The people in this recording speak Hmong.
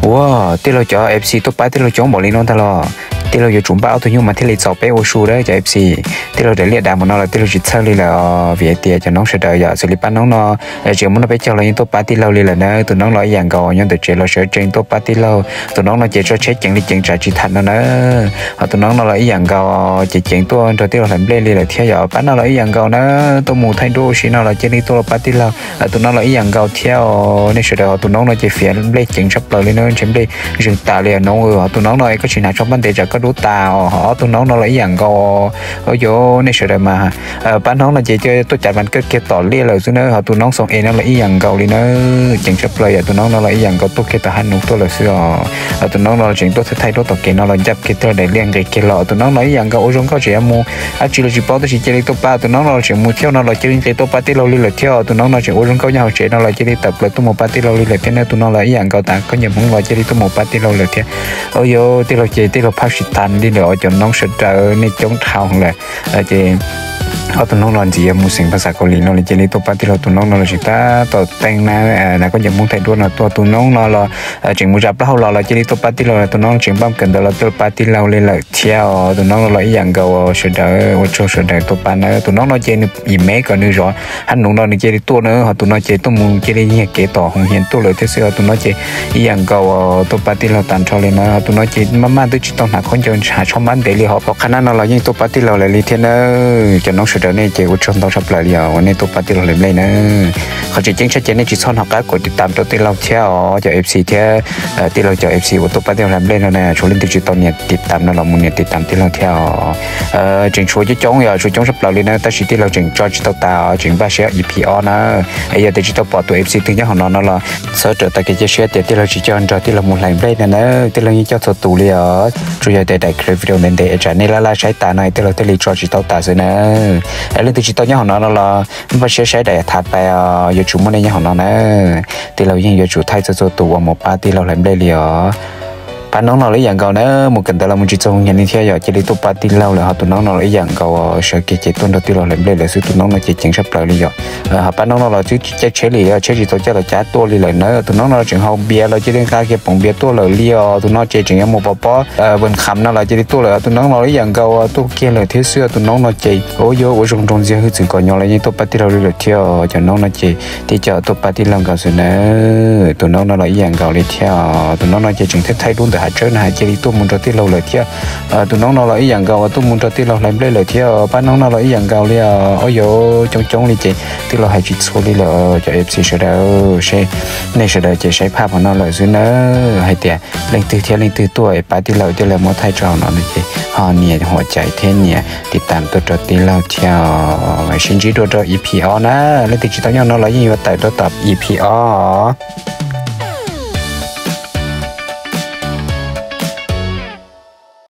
Ua, tij laug cov F C tuaj pab tij laug coob npaum li no ntag los. Tij laug yuav tsum npaj ob tug nyuj mas thiaj li txaus peb ua su dab cov F C. Tij laug daim liaj dav mus no los tij laug tsis txhawj li lawm os, vim hais tias cov noob sawv daws yom, xws li pab noob no tseem muaj noj peb caug los yeej tuaj pab tij laug li lawm na. Tus noob los ib yam nkaus nyob ntawm tsev los sawv tsees tuaj pab tij laug. Tus noob no ces tso tsheb ceev li ceev tsam tsis tham no na. Ho tus noob no los ib yam nkaus ces ceev tuaj nrog tij laug hlais nplej li lawm thiab yom. Pab no los ib yam nkaus na, tuaj mus thaij duab ua si no los cia li tuaj los pab tij laug. Tus noob los ib yam nkaus thiab os nej sawv daws. Ho tus noob no ces fiav nplej ceev tshaj plaws li na, ntshe nplej zeeg tas li noob. Ho tus noob no koj tsis hnav tsho npab ntev tsam koj dub tas os. Ho ob tug noob no los ib yam nkaus. Ua yuav nej sawv daws mas pab noob no ces tuaj cav mas kawg kiag tom liaj lawm xwb na. Ho tus noob xoo es no los ib yam nkaus li na, ceev tshaj plaws yom. Tus noob no los ib yam nkaus tuaj kiag tom hab nus tuaj lawm xwb os. Ho tus noob no los tseem tuaj thaij thaij duab tom kev no los ncaj kiag tij laug daim liaj nqis kiag los. Tus noob no ib yam nkaus ua zoo nkauj tseem yuav mus dab tsi los tsis paub tab sis cia li tuaj pab. Tus noob no los tseem mus thiab no los cia li nqis tuaj pab tij laug li lawm thiab. Tus noob no tseem ua zoo nkauj nyob hauv tsev no los cia li tawm plaws tuaj mus pab tij laug li lawm thiab na. Tus no los ib yam nkaus tas khaub ncaws hmoob los cia li tuaj mus pab tij laug lawm thiab. Ua yuav tij laug ces tij laug phaj tsis tas li lawm os cov noob sawv daws, nej coob dhau lawm. Ces ob tug noob no ntxim yog mus xeem phaj xaj Kaus Lim no los cia li tuaj pab tij laug. Tus noob no los tseem tab tom teeb na, hnav khaub ncaws hmoob thaij duab no tuaj. Tus noob no los tseem mus zam plaub hau los los cia li tuaj pab tij laug. Tus noob tseem npaj kawm ntawv los tuaj pab tij laug li lawm thiab os. Tus noob no los ib yam nkaus sawv daws, ua tsaug sawv daws tuaj pab na. Tus noob no ces nws ib me kom nws zov hab nus no nws cia li tuaj na. Ho tus no ces tuaj mus cia li nyiag kev tom hoos hias tuaj lawm thiab xwb os. Tus no ces ib yam nkaus tuaj pab tij laug tas nrho li na. Ho tus no ces maj maj twb tsis tau hnav khaub ncaws hnav tsho npab ntev li ho pom qhab nab no los yeej tuaj pab tij laug lawm li thiab na. Cov noob sawv daws nej ces ua tsaug ntau tshaj plaws li os uas nej tuaj pab tij laug hlais nplej na. Qhov tseem ceeb tshaj ces nej tsis txhob hnov qab kom tiv tam rau tij laug thiab os cov F C thiab. Tij laug cov F C uas tuaj pab tij laug hlais nplej no na, tshuav leej twg tsis tau nias tiv tam no los mus nias tiv tam tij laug thiab os. Tseem tshuav coob coob yog tshuav coob tshaj plaws li na, tab sis tij laug tseem tso tsis tau tas os, tseem npaj siab E P ob na. Es yog tias tsis tau pom tus F C twg nyob hauv no no los txhob raws tag kev cia siab tias tij laug tsis coj nrog tij laug mus hlais nplej no na, tij laug yeej coj txhua tus li os. Tsuas yog tias daim clip video ntev ntev es tsam nej laj laj saib tas no tij laug thiaj li tso tsis tau tas xwb na. Es leej twg tsis tau nyob hauv no no los npaj siab saib daim thav pais os, yuav tsum muaj nej nyob hauv no na. Tij laug yeej yuav tsum thaij txhua txhua tus uas mus pab tij laug hlais nplej li os. Pab noob no los ib yam nkaus na, mus kawm ntawv los mus tsis txog hoob hias li thiab yog cia li tuaj pab tij laug lawm. Ho tus noob no los ib yam nkaus, sawv kiag ces tuaj nrog tij laug hlais nplej lawm xwb. Tus noob no ces ceev tshaj plaws li yom. Ho pab noob no los twb caij tsheb li, tsheb tsis tau caij los cav tuaj li lawm na. Tus noob no tseem haus npias los cia li nqa kiag poom npias tuaj lawm li os. Tus no ces tseem yuav mus pov pob Vaj Kham no los cia li tuaj lawm. Tus noob no los ib yam nkaus tuaj kiag lawm thiab xwb. Tus noob no ces ua yuav ua zoo nroo ntxiag hwj txwv kom nyo los yeej tuaj pab tij laug li lawm thiab. Cov noob no ces tib co tuaj pab tij laug nkaus xwb na. Tus noob no los ib yam nkaus li thiab. Tus noob no ces tseem thaij thaij duab ntawm hav tsawb no hais cia li tuaj mus nrog tij laug lawm thiab. Tus noob no los ib yam nkaus uas tuaj mus nrog tij laug hlais nplej lawm thiab. Pab noob no los ib yam nkaus li os. Ua yuav coob coob li ces tij laug hais tsis txhua li lawm cov F C sawv daws. Nej sawv daws ces saib phaj pom no lawm xwb na, hais tias leej twg thiab leej twg tuaj es pab tij laug thiaj li muab thaij tso no no ces ho nias huam cai thiab nias tiv tam tuaj rau tij laug thiab. Sib ntsib dua rau E P ob na. Leej twg tsis tau nyob no los yeej yuav tawm rau tom E P ob.